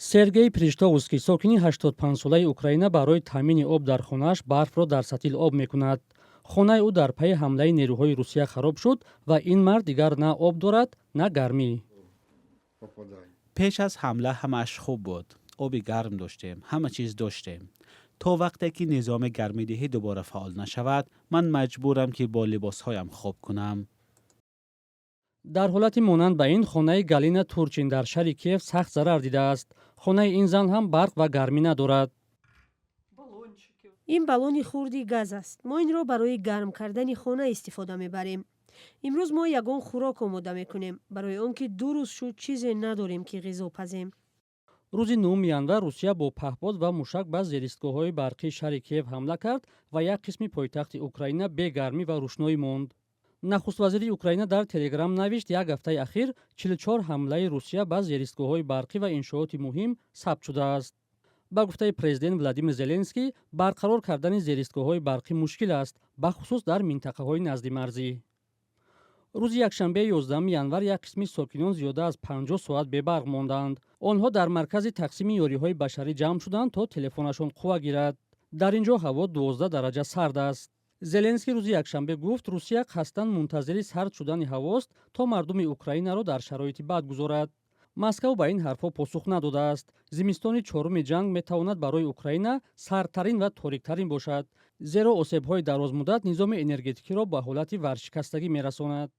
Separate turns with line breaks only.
Сергей Приштовский, сокини 85-солаи Украина, барои таъмини об дар хонааш барфро дар сатил об мекунад. Хонаи ӯ дар пайи ҳамлаи нерӯҳои Русия хароб шуд ва ин мард дигар на об дорад, на гармӣ.
Пеш аз ҳамла ҳамааш хуб буд. Оби гарм доштем, ҳама чиз доштем. То вақте ки низоми гармидиҳӣ дубора фаъол нашавад, ман маҷбурам, ки бо либосҳоям хоб кунам.
Дар ҳолати монанд ба ин, хонаи Галина Турчин дар шаҳри Киев сахт зарар дидааст. Хонаи ин зан ҳам барқ ва гармӣ надорад.
Ин баллони хурди газ аст. Мо инро барои гарм кардани хона истифода мебарем. Имрӯз мо ягон хӯрок омода мекунем, барои он ки 2 рӯз шуд, чизе надорем, ки ғизо пазем.
Рӯзи 9 январ Русия бо паҳпод ва мушак ба зеристгоҳҳои барқии шаҳри Киев ҳамла кард ва як қисми пойтахти Украина бегармӣ ва рӯшноӣ монд. Нахуствазири Украина дар Телеграм навишт, як ҳафтаи ахир 44 ҳамлаи Русия ба зеристгоҳҳои барқӣ ва иншооти муҳим сабт шудааст. Ба гуфтаи президент Владимир Зеленский, барқарор кардани зеристгоҳҳои барқӣ мушкил аст, бахусус дар минтақаҳои наздимарзӣ. Рӯзи якшанбе, 11 январ, як қисми сокинон зиёда аз 50 соат бебарқ монданд. Онҳо дар маркази тақсими ёриҳои башарӣ ҷамъ шуданд, то телефонашон қувва гирад. Дар ин ҷо ҳаво 12 дараҷа сард аст. Зеленский рӯзи якшанбе гуфт, Русия қасдан мунтазири сард шудани ҳавост, то мардуми Украинаро дар шароити бад гузорад. Москав ба ин ҳарфҳо посух надодааст. Зимистони чоруми ҷанг метавонад барои Украина сардтарин ва ториктарин бошад, зеро осебҳои дарозмуддат низоми энергетикиро ба ҳолати варшикастагӣ мерасонад.